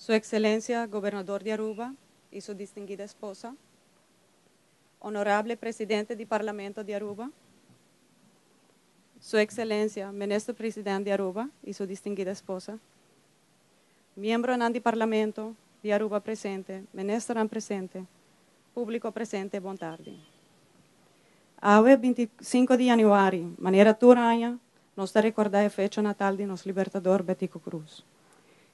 Su Excelencia, Gobernador di Aruba y su distinguida esposa, Honorable Presidente di Parlamento di Aruba, Su Excelencia, Minister Presidente di Aruba y su distinguida esposa, miembronan di Parlamento di Aruba presente, ministernan presente, publico presente, bon tardi. Awe 25 di januari, manera tur aña, nos ta recorda e fecha natal di nos libertador Betico Croes.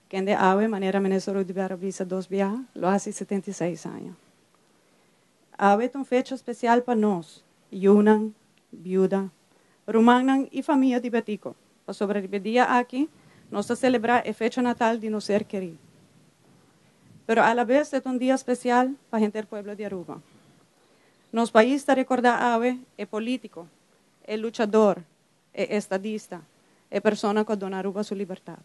Kende awe, manera minister Oduber a bisa dos biaha, lo haci 76 aña. Awe ta un fecha special pa nos, yiunan, viuda, rumannan y famia di Betico. Pasobra e dia aki, nos ta celebra e fecha natal di nos ser keri. Pero a la vez e ta un dia special pa henter pueblo di Aruba. Nos pais ta recorda awe e politico, e luchador, e estadista, e persona cu a duna Aruba su libertad.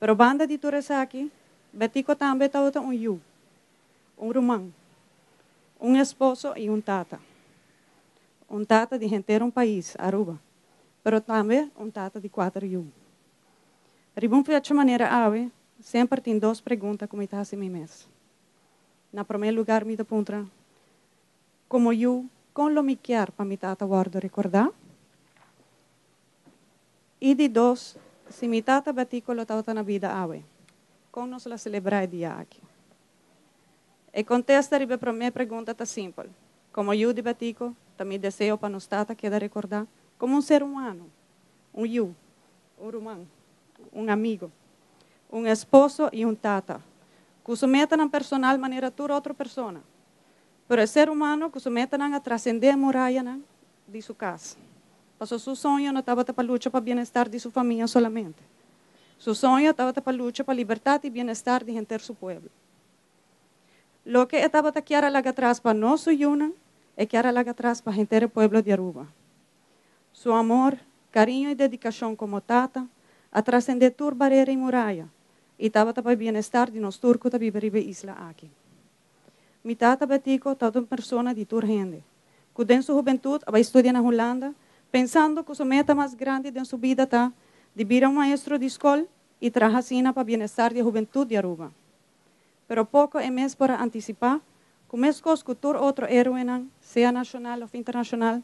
Pero banda di tur esaki, Betico tambe tabata un yiu, un ruman, un esposo y un tata. Un tata di henter un pais, Aruba, pero tambe un tata di cuater yiu. Riba un fecha manera awe, semper tin dos pregunta cu mi ta haci mi mes. Na prome lugar mi ta puntra, como yiu, con lo mi kier pa mi tata wordo recorda? Y di dos, si mi tata Betico lo tabata na bida awe, con nos lo a celebra e dia aki? E contesta riba e prome pregunta ta simpel. Como yiu di Betico, ta mi deseo pa nos tata keda recorda como un ser humano, un yiu, un ruman, un amigo, un esposo y un tata, cu su metanan personal manera tur otro persona. Pero e ser humano cu su metanan a trascende murayanan di su cas. Paso su soño no tabata pa lucha pa bienestar di su famia solamente. Su soño tabata pa lucha pa libertad y bienestar di henter su pueblo. Loke e tabata kier a laga atras pa nos su yiunan, e kier a laga atras pa henter e pueblo di Aruba. Su amor, cariño y dedicacion como tata a trascende tur barera y muraya y tabata pa e bienestar di nos tur cu ta biba riba e isla aki. Mi tata Betico tabata un persona di tur hende, cu den su hubentud a bay studia na Hulanda, pensando cu su meta mas grandi den su bida ta di bira un maestro di scol y traha asina pa bienestar di e hubentud di Aruba. Pero poco e mes por a anticipa cu mescos cu tur otro heroenan, sea nacional of internacional,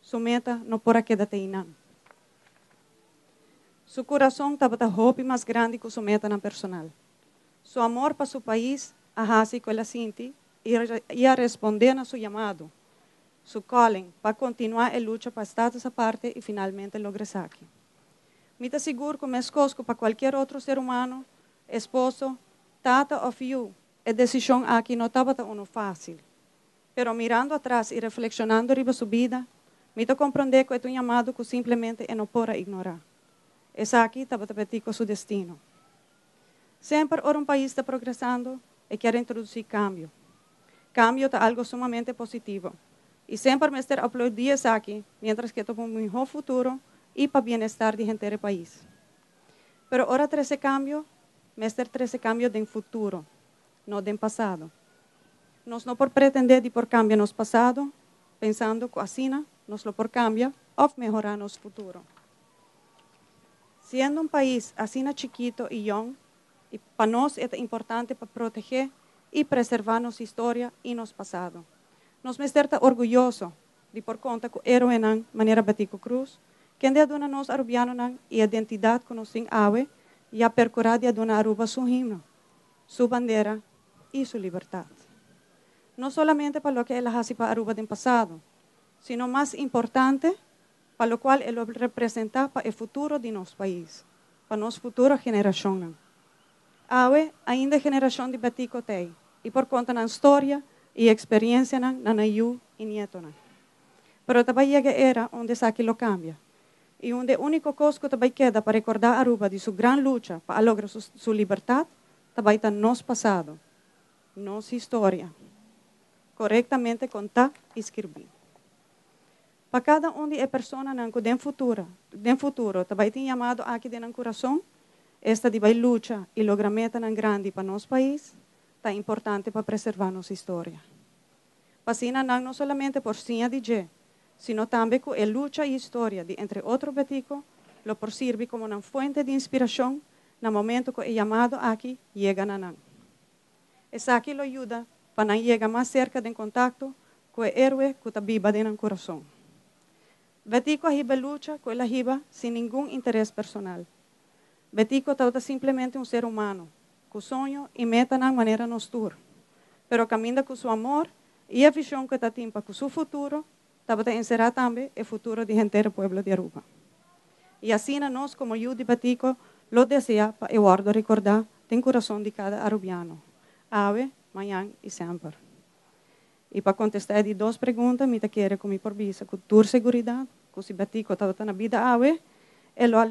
su meta no por a keda te einan. Su curason tabata hopi mas grandi cu su metanan personal. Su amor pa su pais a haci cu el a sinti y a responde na su yamado, su calling, pa continua e lucha pa status aparte y finalmente logra esaki. Mi ta sigur cu mescos cu pa cualkier otro ser humano, esposo, tata of yu, e decision aki no tabata uno facil. Pero mirando atras y reflexionando riba su bida, mi ta compronde cu e ta un yamado cu simplemente e no por a ignora. Esaki tabata Betico su destino. Semper ora un pais ta progresando, e kier introduci cambio. Cambio ta algo sumamente positivo y semper mester aplaudi esaki mientras cu e ta pa un miho futuro y pa bienestar di henter e pais. Pero ora trece cambio, mester trece cambio den futuro, no den pasado. Nos no por pretende di por cambia nos pasado pensando cu asina nos lo por cambia of mehora nos futuro. Siendo un pais asina chikito y jong, y pa nos e ta importante pa protege y preserva nos historia y nos pasado. Nos mester ta orguyoso di por conta cu heroenan manera Betico Croes, kende a duna nos Arubianonan e identidad cu nos tin awe y a percura di a duna Aruba su himno, su bandera y su libertad. No solamente pa loke el a haci pa Aruba den pasado, sino mas importante pa locual e lo representa pa e futuro di nos pais, pa nos futuro generacionnan. Awe, ainda e generacion di Betico t'ey y por conta nan storia y experiencianan na nan yu y nietonan. Pero ta bay yega e era unda esaki lo cambia y unda e unico cos cu ta bay keda pa recorda Aruba di su gran lucha pa a logra su libertad ta bay ta nos pasado, nos historia, corectamente conta y skirbi. Pa cada un di e personanan cu den futura, den futuro ta bay tin yamado aki den nan curason, esta di bay lucha y logra metanan grandi pa nos pais, ta importante pa preserva nos historia. Pa asina nan no solamente por siña di dje, sino tambe cu e lucha y historia di entre otro Betico lo por sirbi como nan fuente di inspiracion na momento cu e yamado aki yega na nan. Esaki lo yuda pa nan yega mas cerca den contacto cu e heroe cu ta biba den nan curason. Betico a hiba lucha cu el a hiba sin ningun interes personal. Betico tabata simplemente un ser humano, cu soño y metanan manera nos tur. Pero caminda cu su amor y e vision cu e tatin pa cu su futuro, tabata encera tambe e futuro di henter pueblo di Aruba. Y asina nos como yiu di Betico lo desea pa e wordo recorda den curason di cada Arubiano. Awe, mañan y semper. Y pa contesta e dos pregunta, mi ta kere cu mi por bisa cu tur seguridad, cu si Betico tabata na bida awe, e lo a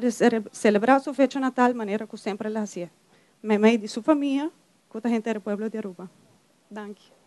celebra su fecha natal manera cu semper el a haci. Meimei di su famia, cu ta henter pueblo di Aruba. Danki.